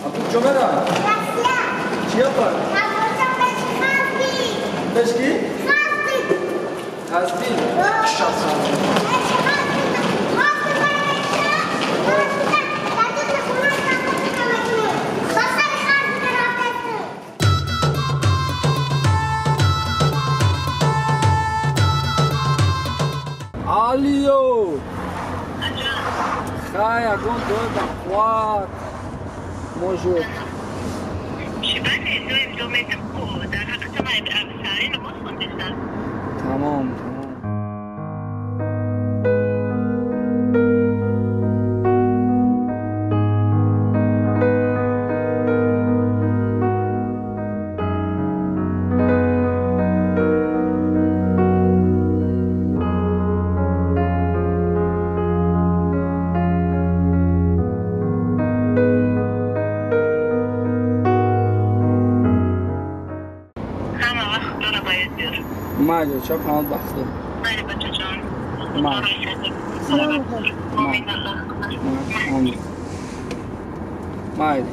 Абдуҷо мерам? Чия пар? Пеш ки? Хазби. Шас. Алио! Хай, ягон дой ба қувват. Может. Тамом, тамом. Майли, ча панад ба худо. Майли, бачаҷон. Майли. Майли.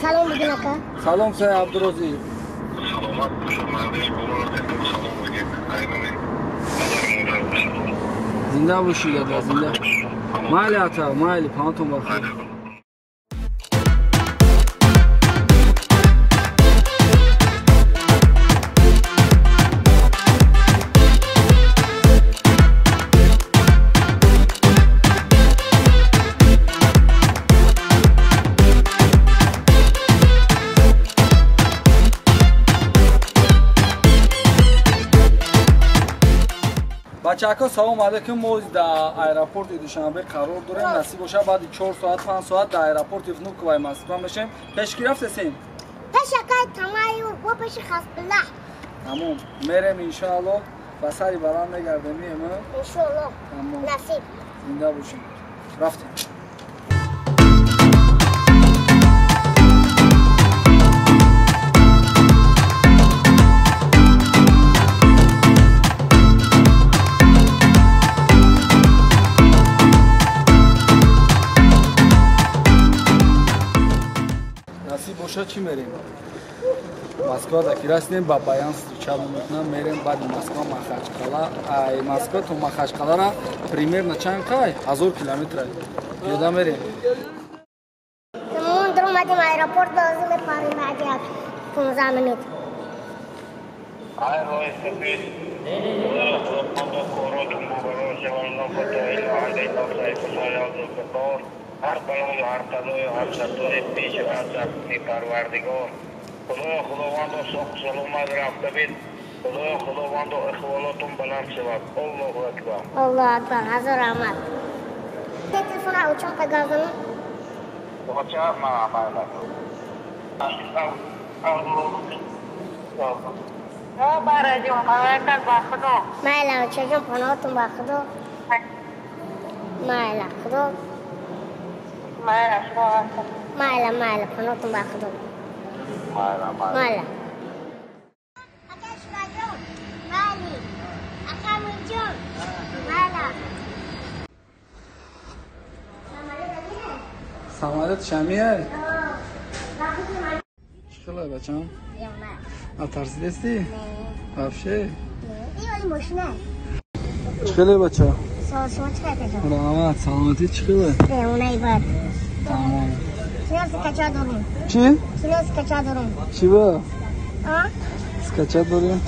Салом бигин ака. Салом сай Абдурозӣ. Саломат бошед, мардуми боло салом бигин. Зинда бошӣ, дада, зинда. Майли ата, майли, панатон ба худо. Бачаҳо, салом алейкум. Мо дар аэропорти Душанбе қарор дорем. Насиб бошад, баъди 4 соат, 5 соат дар аэропорти Внуковаи Москва мешем. Пеш ки рафтесем? Пеш акай Тамаю, бо пеши Хасбуллаҳ. Тамом, мерем иншоаллоҳ, ба сари баланд мегардем, меем. Иншоаллоҳ. Насиб. Зинда бошем. Рафтем. Боша чӣ мерем? Москва даки расидем, ба Баян встреча мекунам, мерем баъди Москва Махачқала. Ай Москва то Махачқалара примерно чанд қай? 1000 километр. Пиёда мерем. Мо омадем аэропорт, бозӣ мепарем баъди 15 минут. Ай роҳи сафед. Ҳар балою ҳар қазою ҳар сатуре пеш аз ҳукми Парвардигор. Худоё Худовандо соҳ саломат рафта бед. Худоё Худовандо ихволотун баланд шавад. Аллоҳу акбар. Аллоҳу акбар. Ҳазор раҳмат. Телефона учон қагазани? Бача ма майла. Майла, учаҷон, паноҳатон ба Худо. Майла, Худо. Майла, майла, паноҳатон ба Худо. Майла, майла. Майла. Ака Шураҷон, майли. Ака Мирҷон, майла. Самолёт шамия? Чӣ хеле, бачам? А тарсидести? Вообще? Чӣ хеле, бача? Раҳмат, саломатӣ чӣ хеле? Тамом. Чӣ? Чӣ ба? Скачать дорем?